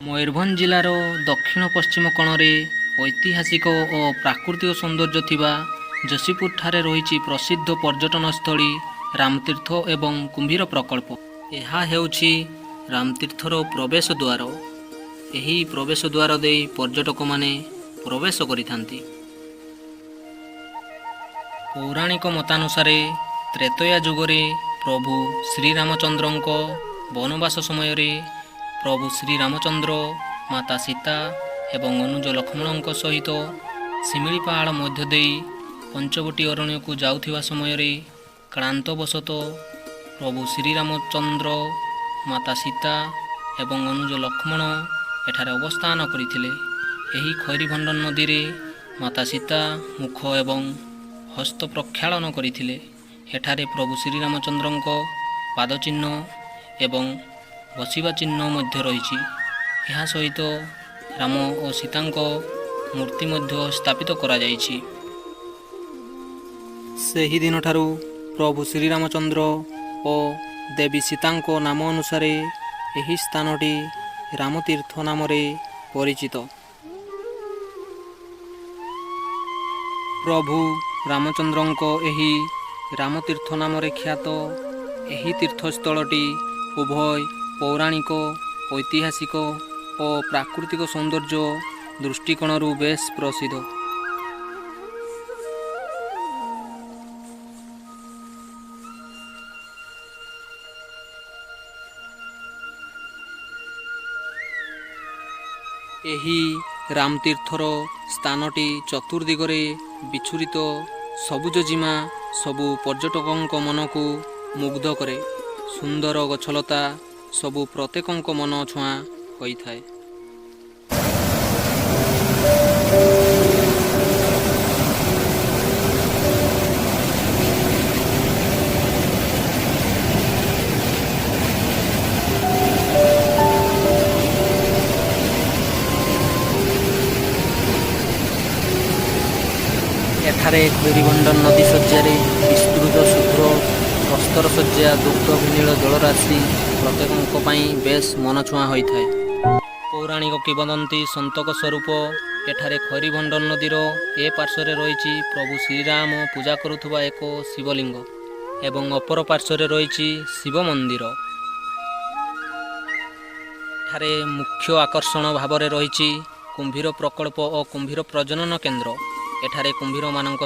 ମୟୂରଭଞ୍ଜ ଜିଲ୍ଲାର ଦକ୍ଷିଣ ପଶ୍ଚିମ କୋଣରେ ଐତିହାସିକ ଓ ପ୍ରାକୃତିକ ସୌନ୍ଦର୍ଯ୍ୟ ଥିବା ଯଶୀପୁରଠାରେ ରହିଛି ପ୍ରସିଦ୍ଧ ପର୍ଯ୍ୟଟନସ୍ଥଳୀ ରାମତୀର୍ଥ ଏବଂ କୁମ୍ଭୀର ପ୍ରକଳ୍ପ। ଏହା ହେଉଛି ରାମତୀର୍ଥର ପ୍ରବେଶ ଦ୍ୱାର। ଏହି ପ୍ରବେଶ ଦ୍ୱାର ଦେଇ ପର୍ଯ୍ୟଟକମାନେ ପ୍ରବେଶ କରିଥାନ୍ତି। ପୌରାଣିକ ମତାନୁସାରେ ତ୍ରେତୟା ଯୁଗରେ ପ୍ରଭୁ ଶ୍ରୀରାମଚନ୍ଦ୍ରଙ୍କ ବନବାସ ସମୟରେ ପ୍ରଭୁ ଶ୍ରୀରାମଚନ୍ଦ୍ର ମାତା ସୀତା ଏବଂ ଅନୁଜ ଲକ୍ଷ୍ମଣଙ୍କ ସହିତ ଶିମିଳିପାହାଡ଼ ମଧ୍ୟ ଦେଇ ପଞ୍ଚବଟୀ ଅରଣ୍ୟକୁ ଯାଉଥିବା ସମୟରେ କ୍ଳାନ୍ତବଶତଃ ପ୍ରଭୁ ଶ୍ରୀରାମଚନ୍ଦ୍ର, ମାତା ସୀତା ଏବଂ ଅନୁଜ ଲକ୍ଷ୍ମଣ ଏଠାରେ ଅବସ୍ଥାନ କରିଥିଲେ। ଏହି ଖଇରୀଭଣ୍ଡନ ନଦୀରେ ମାତା ସୀତା ମୁଖ ଏବଂ ହସ୍ତ ପ୍ରକ୍ଷାଳନ କରିଥିଲେ। ଏଠାରେ ପ୍ରଭୁ ଶ୍ରୀରାମଚନ୍ଦ୍ରଙ୍କ ପାଦଚିହ୍ନ ଏବଂ ବସିବା ଚିହ୍ନ ମଧ୍ୟ ରହିଛି। ଏହା ସହିତ ରାମ ଓ ସୀତାଙ୍କ ମୂର୍ତ୍ତି ମଧ୍ୟ ସ୍ଥାପିତ କରାଯାଇଛି। ସେହିଦିନଠାରୁ ପ୍ରଭୁ ଶ୍ରୀରାମଚନ୍ଦ୍ର ଓ ଦେବୀ ସୀତାଙ୍କ ନାମ ଅନୁସାରେ ଏହି ସ୍ଥାନଟି ରାମତୀର୍ଥ ନାମରେ ପରିଚିତ। ପ୍ରଭୁ ରାମଚନ୍ଦ୍ରଙ୍କ ଏହି ରାମତୀର୍ଥ ନାମରେ ଖ୍ୟାତ ଏହି ତୀର୍ଥସ୍ଥଳଟି ଉଭୟ ପୌରାଣିକ, ଐତିହାସିକ ଓ ପ୍ରାକୃତିକ ସୌନ୍ଦର୍ଯ୍ୟ ଦୃଷ୍ଟିକୋଣରୁ ବେଶ୍ ପ୍ରସିଦ୍ଧ। ଏହି ରାମତୀର୍ଥର ସ୍ଥାନଟି ଚତୁର୍ଦିଗରେ ବିଚ୍ଛୁରିତ ସବୁଜ ଜିମା ସବୁ ପର୍ଯ୍ୟଟକଙ୍କ ମନକୁ ମୁଗ୍ଧ କରେ। ସୁନ୍ଦର ଗଛଲତା ସବୁ ପ୍ରତ୍ୟେକଙ୍କ ମନ ଛୁଆଁ ହୋଇଥାଏ। ଏଠାରେ ଖଇରୀବଣ୍ଡନ ନଦୀ ଶଯ୍ୟାରେ ବିସ୍ତୃତ ଶୁଭ୍ର ପ୍ରସ୍ତର ଶଯ୍ୟା, ଦୁଗ୍ଧ ବିନୀଳ ଜଳରାଶି ପ୍ରତ୍ୟେକଙ୍କ ପାଇଁ ବେଶ୍ ମନଛୁଆଁ ହୋଇଥାଏ। ପୌରାଣିକ କିମ୍ବଦନ୍ତୀ ସନ୍ତକ ସ୍ୱରୂପ ଏଠାରେ ଖଇରୀଭଣ୍ଡନ ନଦୀର ଏ ପାର୍ଶ୍ୱରେ ରହିଛି ପ୍ରଭୁ ଶ୍ରୀରାମ ପୂଜା କରୁଥିବା ଏକ ଶିବଲିଙ୍ଗ ଏବଂ ଅପର ପାର୍ଶ୍ୱରେ ରହିଛି ଶିବ ମନ୍ଦିର। ଏଠାରେ ମୁଖ୍ୟ ଆକର୍ଷଣ ଭାବରେ ରହିଛି କୁମ୍ଭୀର ପ୍ରକଳ୍ପ ଓ କୁମ୍ଭୀର ପ୍ରଜନନ କେନ୍ଦ୍ର। ଏଠାରେ କୁମ୍ଭୀରମାନଙ୍କ